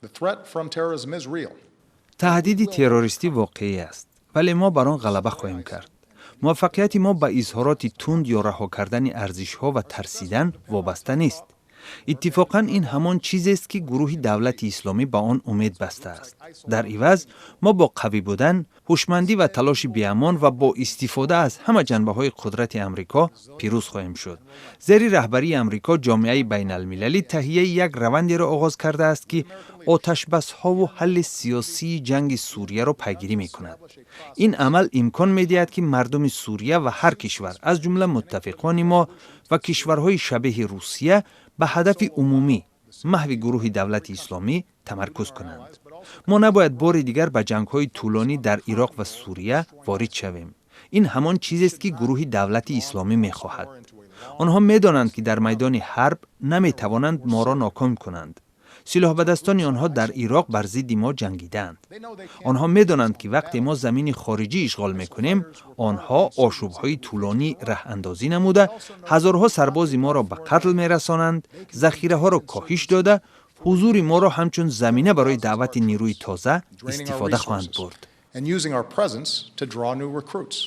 The threat from terrorism is real. Таҳдиди террористӣ воқеӣ аст, вале мо бар он ғалаба хоҳем кард. Муваффақияти мо ба изҳороти тунд ё раҳо кардани арзишҳо ва тарсидан вобаста нест. Иттифоқан, ин ҳамон чизест, ки гурӯҳи Давлати Исломӣ ба он умед бастааст. Дар иваз мо бо қавӣ будан, ҳушмандӣ ва талоши беамон ва бо истифода аз ҳама ҷанбаҳои қудрати Амрико пирӯз хоҳем шуд. Зери раҳбарии Амрико ҷомеаи байналмилалӣ таҳияи як равандеро оғоз кардааст, ки оташбасҳову ҳалли сиёсии ҷанги Сурияро пайгирӣ мекунад. Ин амал имкон медиҳад, ки мардуми Сурия ва ҳар кишвар, аз ҷумла муттафиқони мо ва кишварҳои шабеҳи Русия, ба ҳадафи умумӣ, маҳви гурӯҳи Давлати Исломӣ, тамаркуз кунанд. Мо набояд бори дигар ба ҷангҳои тӯлонӣ дар Ироқ ва Сурия ворид шавем. Ин ҳамон чизест, ки гурӯҳи Давлати Исломӣ мехоҳад. Онҳо медонанд, ки дар майдони ҳарб наметавонанд моро ноком кунанд. Силоҳбадастони онҳо дар Ироқ бар зидди мо ҷангидаанд. Онҳо медонанд, ки вақте мо замини хориҷӣ ишғол мекунем, онҳо ошӯбҳои тӯлонӣ раҳандозӣ намуда, ҳазорҳо сарбози моро ба қатл мерасонанд, захираҳоро коҳиш дода, ҳузури моро ҳамчун замина барои даъвати нерӯи тоза истифода хоҳанд бурд. And using our presence to draw new recruits.